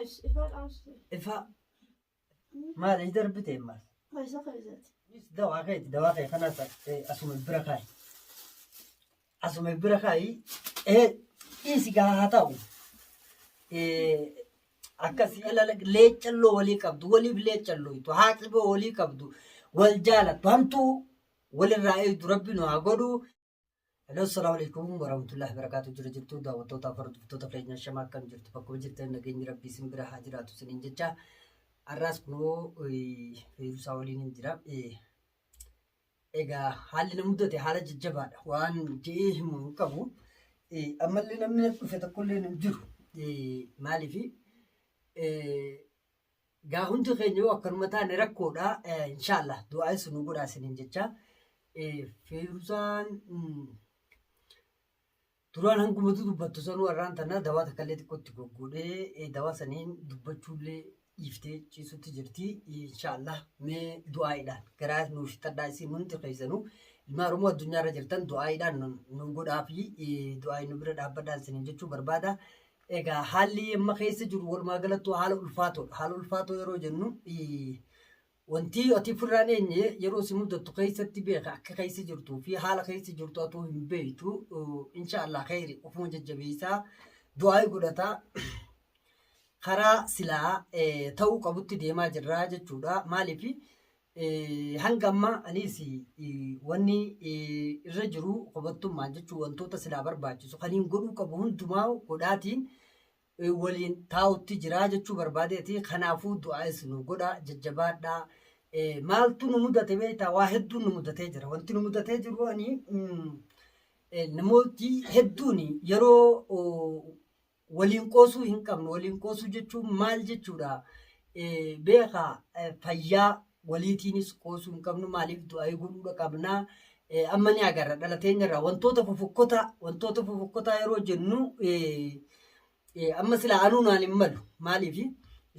Ifaa dhaamsite. Ifaa maal iji darbite ammaas? Keessa keessatti. Dawaa keeti dawaa kee kanas asuma bira kaa'i. Asuma bira kaa'i. Dhiisi gaa haa ta'u. Akkasii alala leeccalloo walii qabdu waliif leeccallooytu haaqiboo walii qabdu wal jaalattu hamtuu walirraa eegdu rabbi nu haa godhu. Hello, assalamu alaikum warahmatullahi wabarakatuh. Jira jirtu daawwattoota fi hordoftoota keenya shama akkam jirtu bakkuma jirtan nageenyi rabbii isin bira haa jiraatu isiniin jecha har'aas kunoo feeruusaa waliin hin jira. Egaa haalli na mudate haala jajjabaadha waan je'ee himu hin qabu. Ammallee namni na dhufe tokkollee hin jiru. Maaliif Gaa hundi keenya yoo akkanuma taane rakkoodha. Inshaallah du'aayis nu godhaa isiniin jecha. Feeruzaan duraan hangumatu dubbattu sanuu har'aan tana dawaa takkallee xiqqootti goggoodhee dawaa saniin dubbachuullee dhiiftee ciisutti jirti. Inshaallah mee du'aayiidhaan garaa nuuf fixadhaa isin hundi keessanuu ilmaan Oromoo addunyaarra jirtan du'aayiidhaan nu godhaa fi du'aayii nu bira dhaabbadhaa isiniin jechuu barbaada. Egaa haalli amma keessa jiru walumaa galattuu haala ulfaatoodha. Haala ulfaatoo yeroo jennu wanti ati ofirraan eenye yeroo si mudattu keessatti beeka akka keessa jirtuu fi haala keessa jirtu atuu hin beektu. Inshaallah kheyri ofuma jajjabeessaa du'aa godhataa karaa silaa ta'uu qabutti deemaa jirra jechuudha. Maaliif Hanga ammaa anis wanni irra jiru kobattummaan jechuun wantoota silaa barbaachisu kan hin godhuu qabu hundumaa godhaatiin waliin taa'utti jira jechuu barbaadeeti. Kanaafuu du'aa'is nu godha jajjabaadhaa. Maaltu nu mudate beektaa? Waa hedduun nu mudatee jira. Wanti nu mudatee jiru ani namooti hedduun yeroo Waliin qoosuu hin qabnu. Waliin qoosuu jechuun maal jechuudha? Beekaa fayyaa waliitiinis qoosuu hin qabnu. Maaliif du'aayii godhuudha qabna. Amma ni agarra dhala teenyarraa wantoota fofokkotaa wantoota fofokkotaa yeroo jennu amma silaa anuu naan hin malu. Maaliif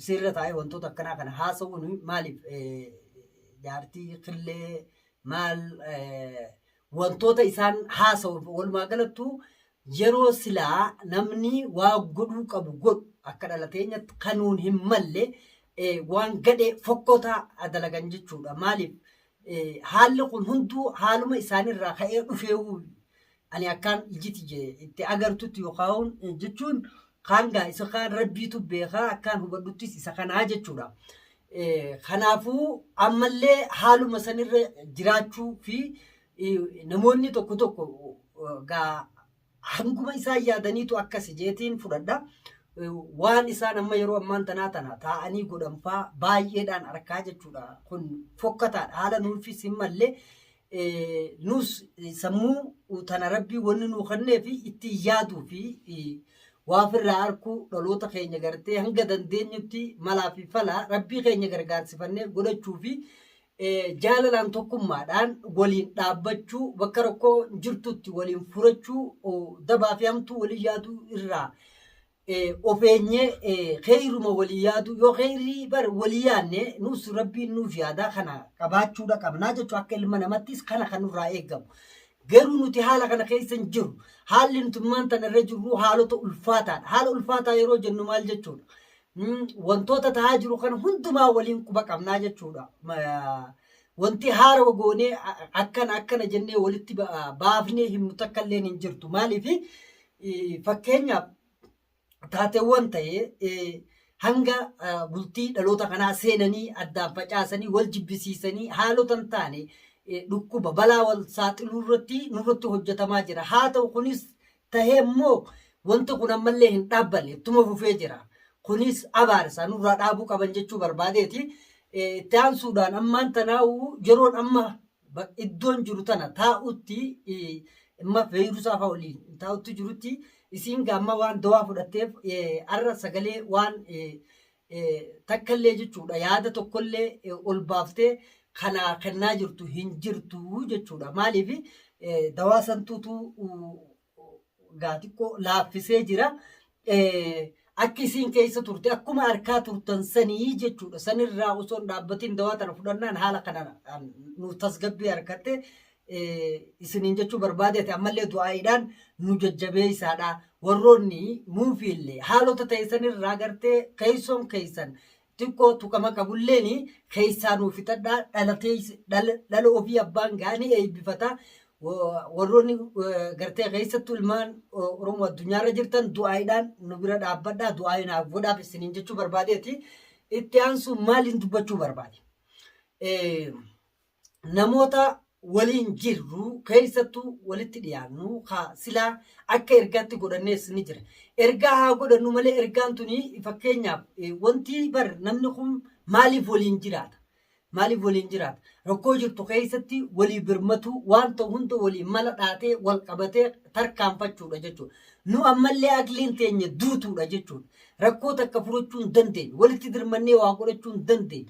sirra taa'ee wantoota akkanaa kana haasa'uun maaliif jaartii killee maal wantoota isaan haasa'u walumaa galattuu yeroo silaa namni waa godhuu qabu godhu akka dhala teenyatti kanuun hin malle waan gadhee fokkotaa dalagan jechuudha. Maaliif haalli kun hunduu haaluma isaanirraa ka'ee dhufeewuu ani akkaan ijiti itti agartutti yookaan jechuun kaan gaa isa kaan rabbiitu beekaa akkaan hubadhuttis isa kanaa jechuudha. Kanaafuu ammallee haaluma sanirra jiraachuu fi namoonni tokko tokko gaa hanguma isaan yaadaniitu akkasi jeetiin fudhadha. Waan isaan amma yeroo ammaan tanaa tana taa'anii godhanfaa baay'eedhaan arkaa jechuudha. Kun fokkataadha. Haala nuufis hin malle nus sammuu tana rabbii wanni nuu kennee fi ittiin yaaduu fi waa ofirraa arkuu dhaloota keenya gartee hanga dandeenyutti malaa fi fala rabbii keenya gargaarsifannee godhachuu fi jaalalaan tokkummaadhaan waliin dhaabbachuu bakka rakkoo jirtutti waliin furachuu dabaa fi hamtuu walii yaaduu irraa of eenyee keeyruma walii yaaduu yoo keeyrii bar walii yaadne nus rabbiin nuuf yaadaa kana qabaachuudha qabnaa jechuu akka ilma namattis kana kan nurraa eegamu. Garuu nuti haala kana keessa hin jiru. Haalli nuti ammaan tana irra jirru haalota ulfaataadha. Haala ulfaataa yeroo jennu maal jechuudha? Wantoota ta'aa jiru kana hundumaa waliin quba qabnaa jechuudha. Wanti haarawa goonee akkana akkana jennee walitti baafnee himnu takka illee hin jirtu. Maaliif fakkeenyaaf taateewwan ta'e hanga bultii dhaloota kanaa seenanii addaan facaasanii wal jibbisiisanii haalota hin taane dhukkuba balaa wal saaxiluu irratti nurratti hojjetamaa jira. Haa ta'u kunis tahee immoo wanti kun ammallee hin dhaabbanne ittuma fufee jira. Kunis abaarsa nurraa dhaabuu qaban jechuu barbaadeeti. Itti aansuudhaan ammaan tanaa'u yeroon amma iddoon jiru tana taa'utti amma feeyrusaa fa'a waliin taa'utti jirutti isiin gaamma waan dawaa fudhatteef arra sagalee waan takkallee jechuudha yaada tokkollee ol baaftee kanaa kennaa jirtu hin jirtu jechuudha. Maaliif dawaa santuutu gaa xiqqoo laaffisee jira. Akka isiin keessa turte akkuma harkaa turtan sanii jechuudha. Sanirraa osoo hin dhaabbatin dawaa tana fudhannaan haala kana nu tasgabbii harkatte. Isiniin jechuu barbaadeeti ammallee du'aa'iidhaan nu jajjabeessaadha. Warroonni muufiillee haalota ta'e sanirraa gartee keessoon keessan xiqqoo tuqama qabulleen keessaa nuu fixadhaa dhalatee dhala ofii abbaan gaanii eebbifata. Warroonni gartee keessattuu ilmaan Oromoo addunyaarra jirtan du'aa'iidhaan nu bira dhaabbadhaa du'aa'ii naaf godhaaf isiniin jechuu barbaadeeti. Itti aansuun maaliin dubbachuu barbaade? Namoota waliin jirru keessattuu walitti dhiyaannu ka silaa akka ergaatti godhannees ni jira. Ergaa haa godhannu malee ergaan tuni fakkeenyaaf wanti bar namni kun maaliif waliin jiraata? Maaliif waliin jiraata? Rakkoo jirtu keessatti walii birmatuu waan ta'u hunda walii mala dhaatee wal qabatee tarkaanfachuudha jechuudha. Nu ammallee aqliin teenya duutuudha jechuudha. Rakkoo takka furachuu hin dandeenyu. Walitti dirmannee waa godhachuu hin dandeenyu.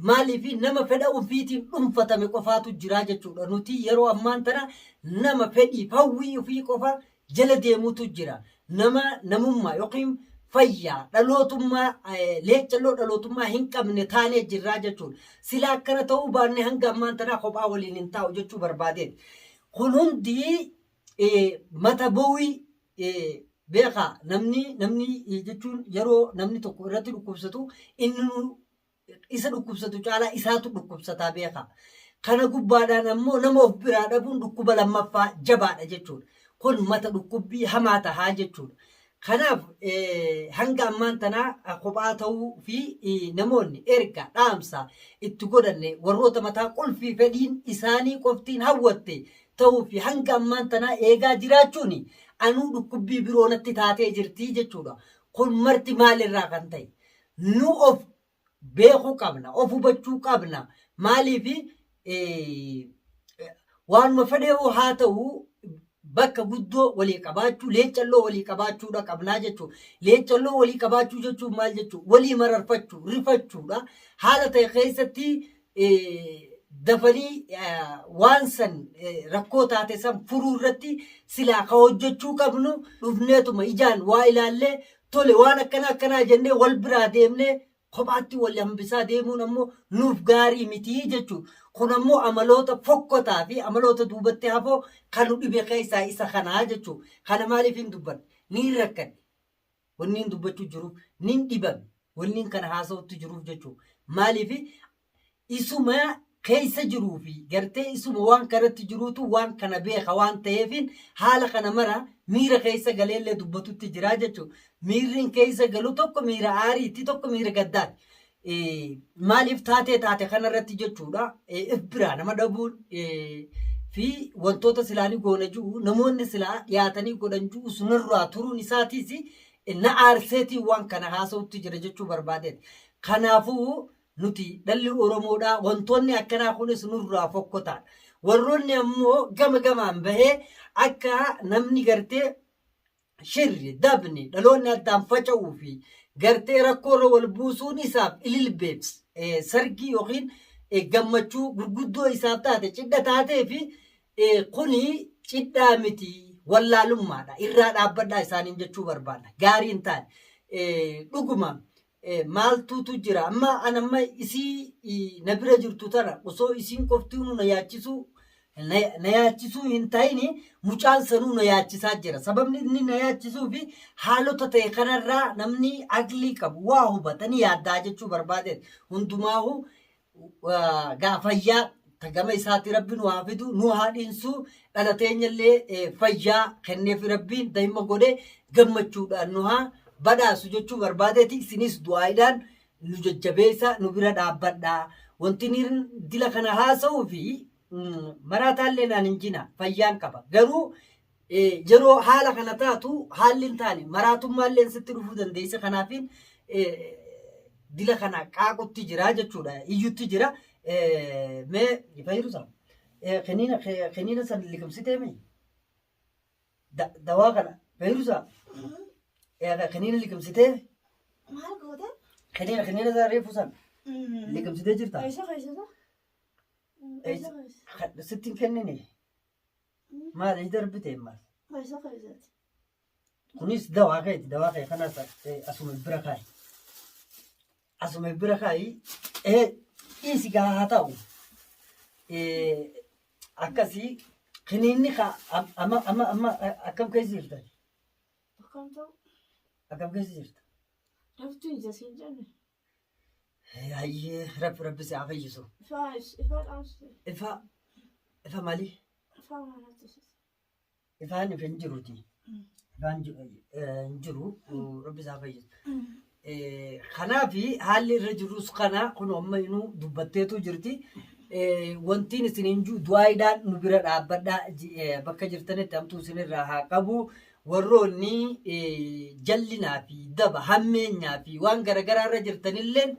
Maaliif nama fedha ofiitiin dhuunfatame qofaatu jira jechuudha. Nuti yeroo ammaan tana nama fedhiif hawwii ofii qofa jala deemutu jira. Nama namummaa yookiin fayyaa dhalootummaa leeccalloo dhalootummaa hin qabne taanee jirraa jechuudha. Sila akkana ta'uu baanne hanga ammaan tanaa kophaa waliin hin taa'u jechuu barbaadeeti. Kun hundi mata bowii beekaa namni jechuun yeroo namni tokko irratti dhukkubsatu inni isa dhukkubsatu caalaa isaatu dhukkubsataa beekaa. Kana gubbaadhaan ammoo nama of biraa dhabuun dhukkuba lammaffaa jabaadha jechuudha. Kun mata dhukkubbii hamaa tahaa jechuudha. Kanaaf hanga ammaan tanaa kophaa ta'uu fi namoonni erga dhaamsa itti godhanne warroota mataa qulfii fedhiin isaanii qoftiin hawwatte ta'uu fi hanga ammaan tanaa eegaa jiraachuun anuu dhukkubbii biroo natti taatee jirti jechuudha. Kun marti maalirraa kan ta'e? Nu of beekuu qabna, of hubachuu qabna. Maaliif waanuma fedhe haa ta'u bakka guddoo walii qabaachuu, leeccalloo walii qabaachuudha qabnaa jechuudha. Leeccalloo walii qabaachuu jechuun maal jechuudha? Walii mararfachuu, rifachuudha. Haala ta'e keessatti dafanii waan san rakkoo taate san furuu irratti silaa ka hojjechuu qabnu dhufneetuma ijaan waa ilaallee tole waan akkana akkanaa jennee wal biraa deemnee kophaatti wal hambisaa deemuun ammoo nuuf gaarii mitii jechuudha. Kun ammoo amaloota fokkotaa fi amaloota duubatti hafoo kan nu dhibe keessaa isa kanaa jechuudha. Kana maaliif hin dubbanne? Ni rakkadhe. Wanni hin dubbachuu jiruuf nin dhibame. Wanni kana haasa'utti jiruuf jechuudha. Maaliif isuma keessa jiruu fi gartee isuma waan kanatti jiruutu waan kana beeka waan ta'eefin haala kana mara miira keessa galeellee dubbatutti jira jechuudha. Miirriin keessa galu tokko miira aariiti tokko miira gaddaati. Maaliif taatee taate kanarratti jechuudha. If biraa nama dhabuun fi wantoota silaanii goona jiru namoonni silaa dhiyaatanii godhan jiru sunirraa turuun isaatiis na aarseetiin waan kana haasa'utti jira jechuu barbaadeeti. Kanaafuu nuti dhalli Oromoodhaa wantoonni akkanaa kunis nurraa fokkotaadha. Warroonni ammoo gama gamaan bahee akka namni gartee shirri, dabni, dhaloonni addaan faca'uu fi gartee rakkoorra wal buusuun isaaf ililbeef sargii yookiin gammachuu gurguddoo isaaf taate cidha taatee fi kuni cidhaa miti wallaalummaadha irraa dhaabbadhaa isaaniin jechuu barbaada. Gaarii hin taane. Dhuguma maaltuutu jira amma an amma isii na bira jirtu tana osoo isiin qoftiinuu na yaachisuu na yaachisuu hin ta'in mucaan sanuu na yaachisaa jira. Sababni inni na yaachisuu fi haalota ta'e kanarraa namni aqlii qabu waa hubatanii yaaddaa jechuu barbaade. Hundumaahu gaa fayyaa gama isaatti rabbi nu haa fidu nu haa dhiinsu dhala teenyallee fayyaa kenneef rabbiin daa'ima godhe gammachuudhaan nu haa badhaasu jechuu barbaadeeti. Isinis du'aayiidhaan nu jajjabeessa nu bira dhaabbadha. Wanti inni dila kana haasa'uu fi maraataallee naan hin jina fayyaan qaba. Garuu yeroo haala kana taatu haalli hin taane maraatummaallee sitti dhufuu dandeessa. Kanaafin dila kana qaaqutti jira jechuudha. Iyyutti jira. Mee fayyirusa kiniina san liqimsitee mee? Dawaa kana fayyirusa kiniina liqimsitee Maal goota? kiniina san reefu san liqimsitee jirta? Eessa keessa? Eessa keessa? Sitti hin kennine. Maal darbite maal? Eessa keessatti? Kunis dawaa keeti dawaa kee kanas asuma bira kaa'i. Asuma bira kaa'i. Dhiisi gaa haa ta'u. Akkasii kiniinni amma amma amma akkam keessa jirta? Akkam ta'u? Akkam keessa jirta? Raftuu ija siin jenne. Hayyee rabbi rabbi si haa fayyisu. Ifaa ifaa dhaamsite. Ifa ifa maalii? Ifaa maalatti ibsite? Ifaan ifa hin jiruti. Ifaan hin jiru. Rabbi isaa fayyisu. Kanaaf haalli irra jirus kana kun amma inuu dubbatteetu jirti. Wantiin isin hin jiru du'aayiidhaan nu bira dhaabbadhaa bakka jirtanitti hamtuu isinirraa haa qabu. Warroonni jallinaa fi daba hammeenyaa fi waan garaagaraa irra jirtanilleen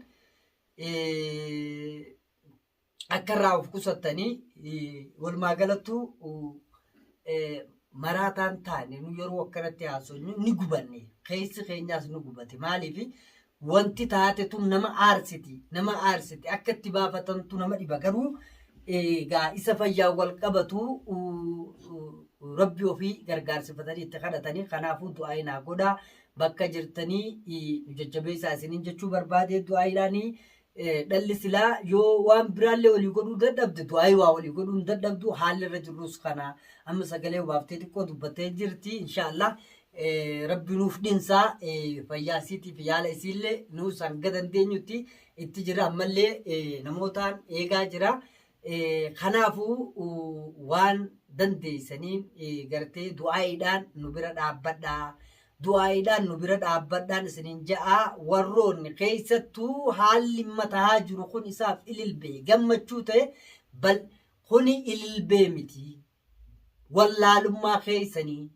akka irraa of qusattanii walumaa galattuu maraataan taane nu yeroo akkanatti haasofnu ni gubanne keessi keenyaas ni gubate maaliif wanti taate tun nama aarsiti nama aarsiti akka itti baafatantu nama dhiba garuu egaa isa fayyaa wal qabatu rabbi ofii gargaarsifatanii itti kadhatanii kanaafuu du'aa naa godhaa bakka jirtanii nu jajjabeessaa isiniin jechuu barbaade du'aayiidhaanii Dhalli silaa yoo waan biraallee walii godhuu dadhabde du'aayii waa walii godhuu hin dadhabdu haalli irra jirrus kana amma sagalee baaftee xiqqoo dubbattee jirti inshaallah rabbi nuuf dhinsaa fayyaa isiitiif yaala isiillee nuus hanga dandeenyutti itti jira ammallee namootaan eegaa jira. Kanaafuu waan dandeessaniin gartee du'aayiidhaan nu bira dhaabbadhaa. Du'aa'iidhaan nu bira dhaabbadhaan isiniin ja'a warroonni keessattuu haalli amma tahaa jiru kun isaaf ililbee gammachuu ta'e bal kuni ililbee miti wallaalummaa keessanii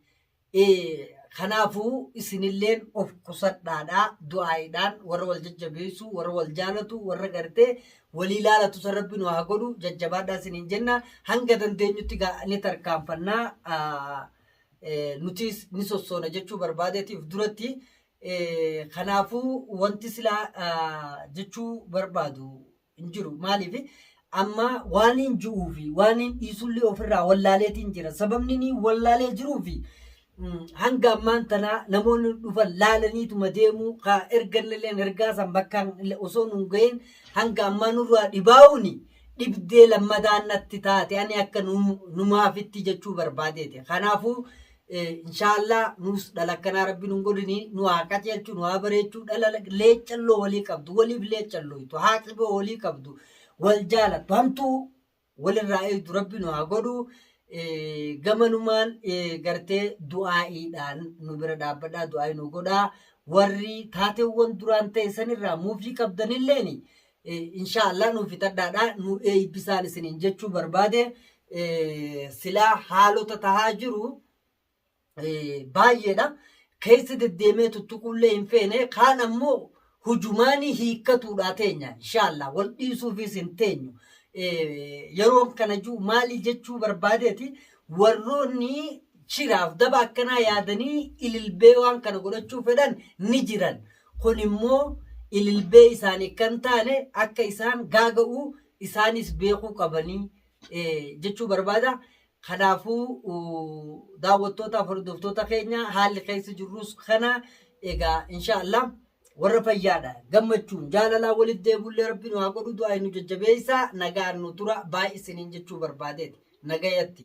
kanaafuu isinilleen of qusadhaadha du'aa'iidhaan warra wal jajjabeessu warra wal jaalatu warra gartee walii laalatu san rabbi nu haa godhu jajjabaadhaa isiniin jenna hanga dandeenyutti ni tarkaanfannaa. Nutis ni sossoona jechuu barbaadeetiif duratti kanaafuu wanti silaa jechuu barbaadu hin jiru maaliif amma waan hin ji'uu fi waan hin dhiisullee ofirraa wallaaleetiin jira sababni ni wallaalee jiruu fi hanga ammaan tanaa namoonni dhufan laalaniituma deemuu ka ergannilleen ergaa san bakkaan osoo nun gahin hanga ammaa nurraa dhibaa'uuni dhibdee lammataa natti taate ani akka numaafitti jechuu barbaadeeti. Kanaafuu inshaallah nuus dhala akkanaa rabbi nun godhini nu haa qajeelchu nu haa bareechuu dhala leeccalloo walii qabdu waliif leeccallooytu haa qiboo walii qabdu wal jaalattu hamtuu walirraa eegdu rabbi nu haa godhu. Gamanumaan gartee du'aa'iidhaan nu bira dhaabbadhaa du'aa'ii nu godhaa warri taateewwan duraan ta'e sanirraa muufii qabdanilleeni Inshaa Allah nuu fixadhaadha nu eeybisaan isiniin jechuu barbaade silaa haalota tahaa jiru baay'eedha. Keessa deddeemee tuttuquullee hin feene kaan ammoo hujumaanii hiikkatuudha teenya inshaa Allah wal dhiisuufis hin teenyu. Yeroon kana jiru maali jechuu barbaadeeti warroonni shiraaf daba akkanaa yaadanii ililbee waan kana godhachuu fedhan ni jiran. Kun immoo ililbee isaanii kan taane akka isaan gaaga'u isaanis beekuu qabanii jechuu barbaada. Kanaafuu daawwattootaaf hordoftoota keenya haalli keessa jirrus kana egaa inshaallah warra fayyaadha gammachuun jaalalaa walitti deebi'ullee rabbi nu haa godhu du'aa nu jajjabeessa nagaan nu tura baay'isiniin jechuu barbaadeeti nagayatti.